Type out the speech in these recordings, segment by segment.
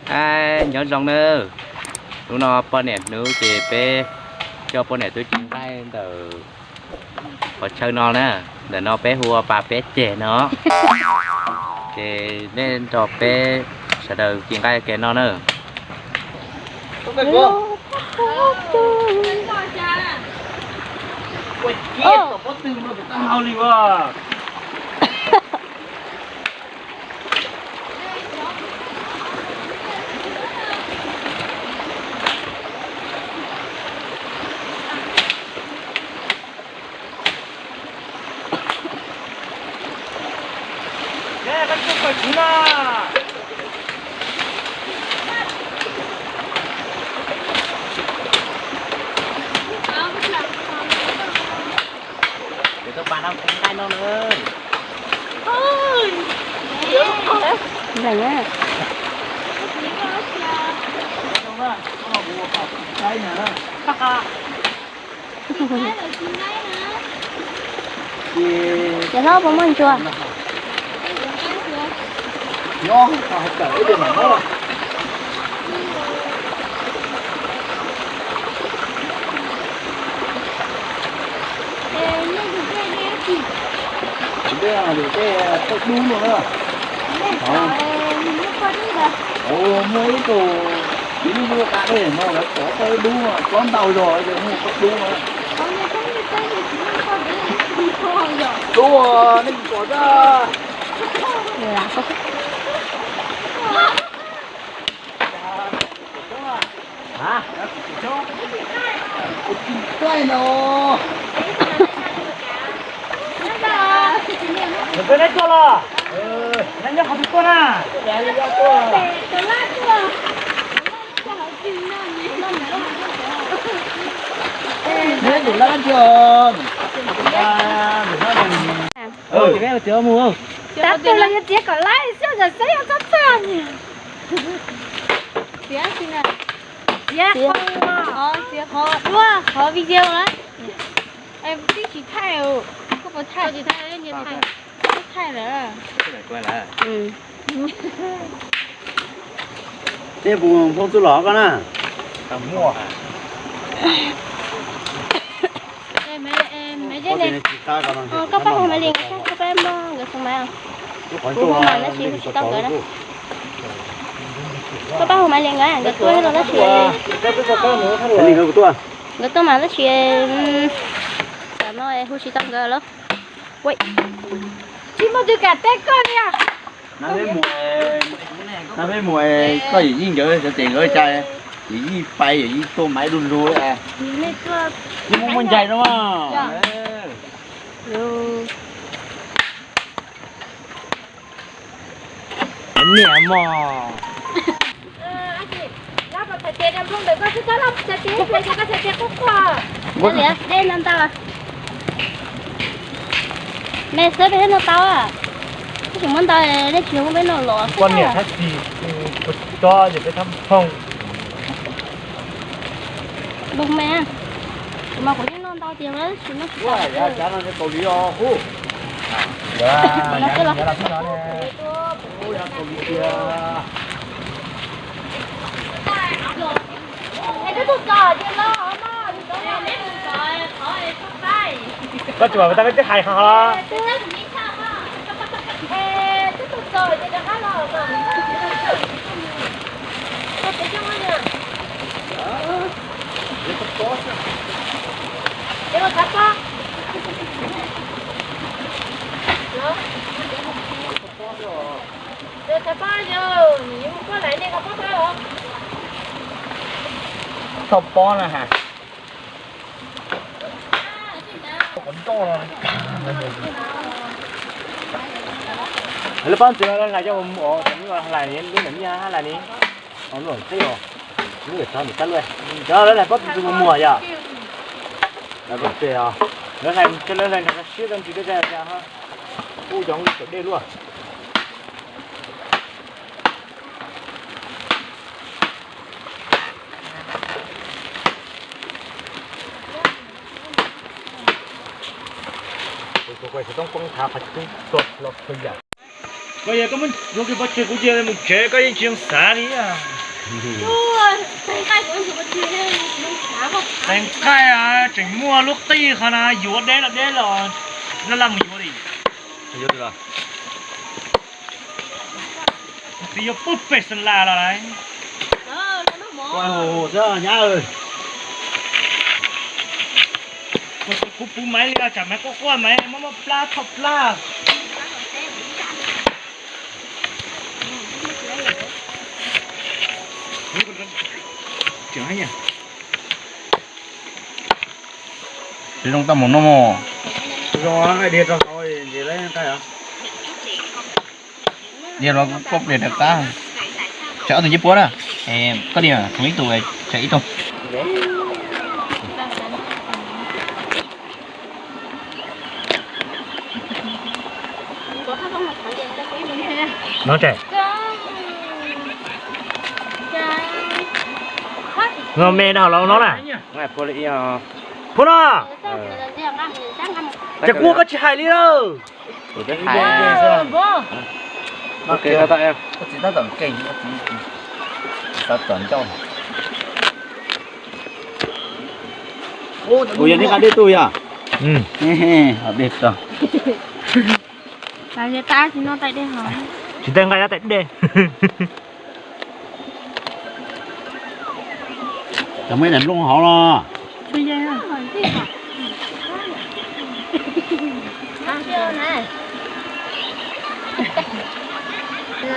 Ab, nyob zoo nawb. Hnub no poj niam hnub ces peb coj poj niam tuaj ci nqaij ntawm qhov chaw no na. Ntawm no peb hu ua Pas Peb Ceg no. Ces nej nrog peb sawv daws ci nqaij ke no na. Ces tau pas no nqaij no na. Ntawm na. Ces hlob puas muaj ntsuag? Muaj ib tug, ib lub qab dej no lawv pov tau ib lub, plob ntau zog ces muaj pab dub no. Dub, nej tsis pom tsa. Tus neb tuaj los? Neb nyob qhov twg tuaj na? Neb tus lab ntiag. Tab twg los yuav txiav kom laib xwb, yog xwb yog txhob txaj. Txiav qhov duab, qhov video na. Twb tsis thaij, koj puas thaij? Tsis thaij lawm. Tej puas nphoo txuj lom koj na? Koj pab hu Maiv Lias nkawd saib, koj pab npog nkawd tus Maiv, kuv hu mas tab sis tsis tau nkawd na. Koj pab hu Maiv Lias nkawd, nkawd tuaj los tab sis, nkawd tuaj mas tab sis, tam no hu tsis tau nkawd lawm. Tsis muaj tus kam teb koj li. Nab peb mus, koj yawm yij nkawd xyov tes nkawd cas, yawm yij pais yawm yij tua Maiv lug lug. Yij muaj muaj ncaig no. Niam mog. Dej no ntau, me xwb peb no tau, tab sis muab ntau nej tsis muab peb no los. Poj niam thab txi, tso ces peb thab phooj. Npog me, kuv mas kuv yeej noj ntau tiag tab sis noj tsis tau. Koj tsis pom tau peb twb hais qhov los? Txhob pob na has. Lawv pab ntxwv no hlais coj mus ua hlais lub ntawm nyiaj hlais ni. Lub ntawm teb os, lub ntawm tod ntawm teb luaj. Cov lawv hlais pob tus tus mus muag yom. Lawv hlais, lawv hlais nrog siab rau ntsis tej cas cas ho. Kuj cov nqi tawm dej luaj. Koj yog koj muab zoo kis pov tseg kuv cia mus tsev koj yeej tsis zoo xav li a. Tus nqaij tseem muaj lub qij qhov no yuav deb los deb los, laj laj mus yuav li. Txiv yuav pub pem xeem las los lawm. Kuv puv maiv li, tsam maiv quaj quaj maiv muab muab plab thauj plab. Zoo tau mus no mog. Zoo, dhia rau hauv ces lawv nqaij os. Dhia los koj pliag rov qab. Tsam ob tug ncej puab na. Koj dhia thoob ib tug, tsam ib tug. No tseem. No me dhau los no na. Puab no. Ces kuv koj tsis hais li lawm. Kuv yog nej nqa dej tuaj yog? Dej tso. Tsis tau nqa tais dej. Cov muaj ib daim nplooj hauv los.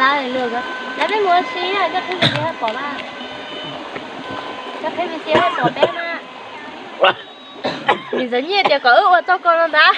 Lawv peb mus ua si, koj qhib vis xia pom mas, koj qhib vis xia pom peb mas. Nws ntxawm nyiaj tias kom wb ua txoj ko no ntag.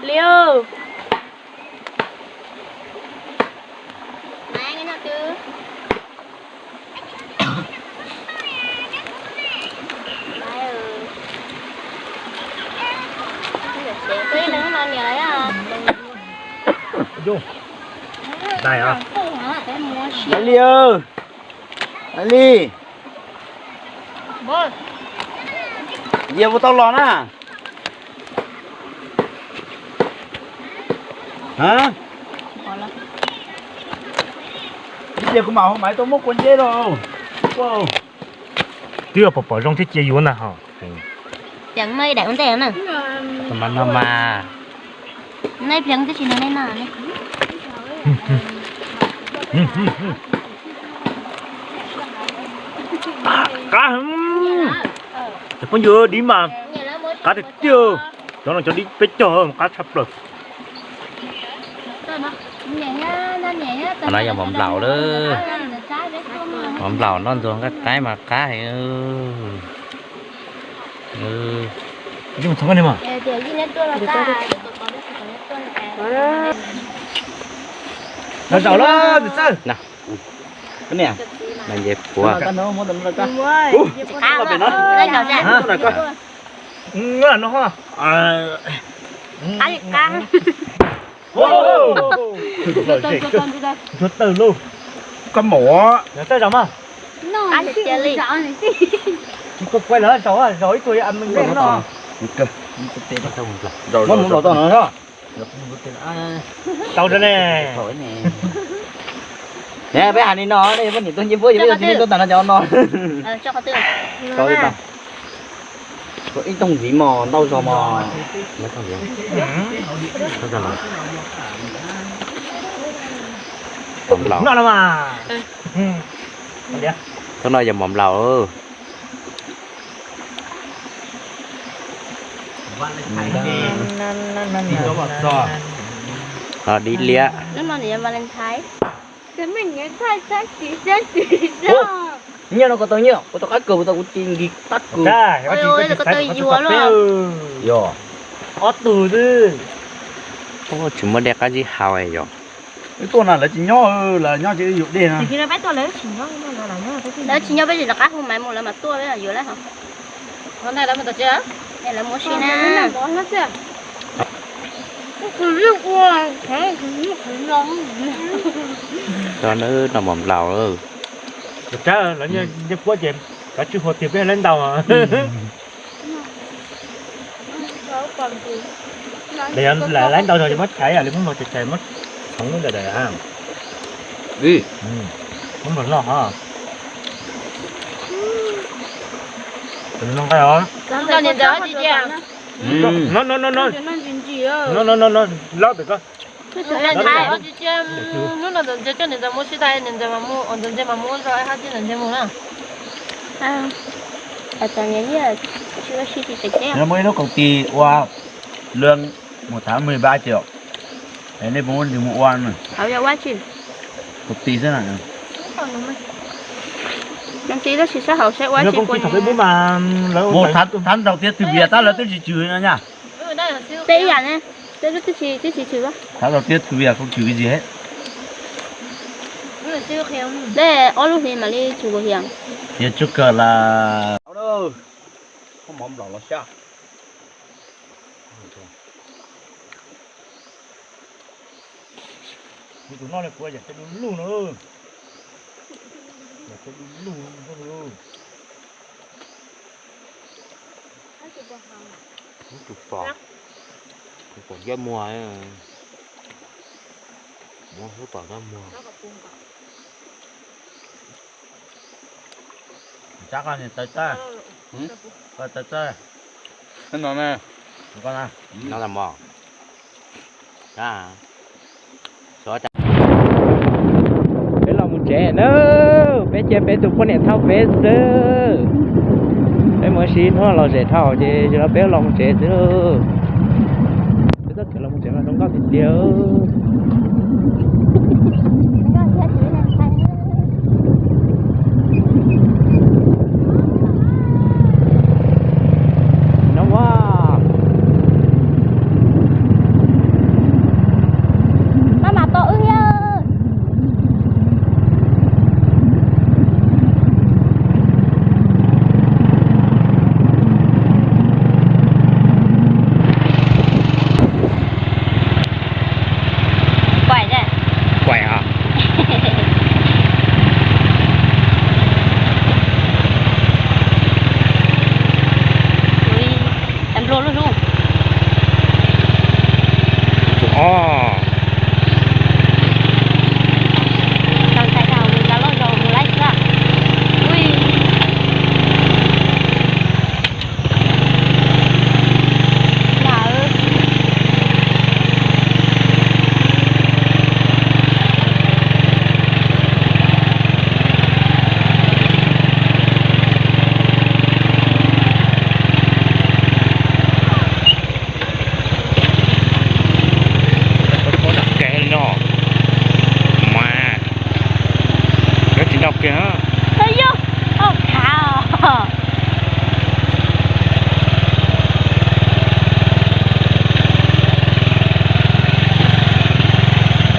Liu. Li, Li, yia puas tau los na? Ib pliag kuv mam hu maiv tuaj muab kua nceb rau. Twb yog pom pom zoo thiab cia yuav ntag ho. Mas no mas. Qab, cov phooj ywg, dib mas qab tiag tiag. Cov no cov dib peb caug qab tshaj plaws. Qhov no yog mov nplaum lawm. Mov nplaum noj ntxuag nqaij qaib mas qab heev. Los zaum lawm, Txawj. Nce puav. Ntsuag tawg lauj. Koj mom. Tsis kua kuav lawm, zaum zaum ib tug me no. Muab mus los tau no. Tau rau ne. Ne peb hais li no, nej poj niam tuaj nce puab yog peb yog tsis nej tuaj tag no cov no. Ib tug ntxiv mos ntau zog mos. Mov nplaum. Thaum no yog mov nplaum. Dib liab. Nyiaj no kuv tau nyiaj, kuv tau qab kawg, kuv tau kuv ci nkig qab kawg. Yog ob tug xwb. Tsis muaj dej qab zib haus yog. Wb tuaj na lawv tsis nyob, lawv nyob ces wb yuav dej na. Lawv tsis nyob peb tsis rov qab hu maiv mus lawv mam tuaj peb yuav lawm. Lawv mus si na. Cov no mov nplaum. Lawv nyiaj puab ces lawv tswj huam tiag peb lawv ntaus. Lawv lam laib ntau zog ces muab chais, li muab npog chais chais muab txhoov lub ntawm daim ha. Muab npog loj ho. Noj nqaij os. No no no no, loj pem ko. Hnub no ntxawm ntse coj niam ntxawm mus sib tais, niam ntxawm mas mus, ntxawm ntse mas mus ua zog hab tib ntxawm ntse mus na. Muaj ib lub kaum tis ua lawv mus tham mws ba ces nej puas muaj ntsis mus ua na? Kaum tis xwb na. Mus tham nraum tiaj thwm vias tab lawv twb tsis chwv no nyaj. Peb ib yam ne, peb lub twb tsis, twb tsis chwv. Tham nraum tiaj thwm vias kuj chwv kiag. Dej ob lub hli mam li chwv kuv hiam. Yog tsuj kawg las. Koj mov nplaum los xyab. Kuv tus noj li kuv yam peb du lug no. Yam peb du lug. Ub, tus pom, tus pom ncav muag, muab xub pom ncav muag. Tsab koj niag taw txawj, koj taw txawj. No na, koj na, no na mog. Peb los mus tsev na, peb cia peb tus poj niam thauj peb xwb. Peb mus ua si hnub no los zem dhau ces zaum no peb los mus tsev xwb lauj. Peb txoj kev los mus tsev mas zoo nkauj tiag tiag. No mas, maj mam tos wb thiab. Kuaim, kuaim os. Ua li cas nplua luaj lug. Tus ob. Tau ntshai tau mus nta loj zog mus laib xwb. Ui. Lawm. Pob nram kiag li no mas, nyob tsis ntau kiag. Yog, au khav os.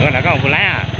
Ua nrad koj mus laib.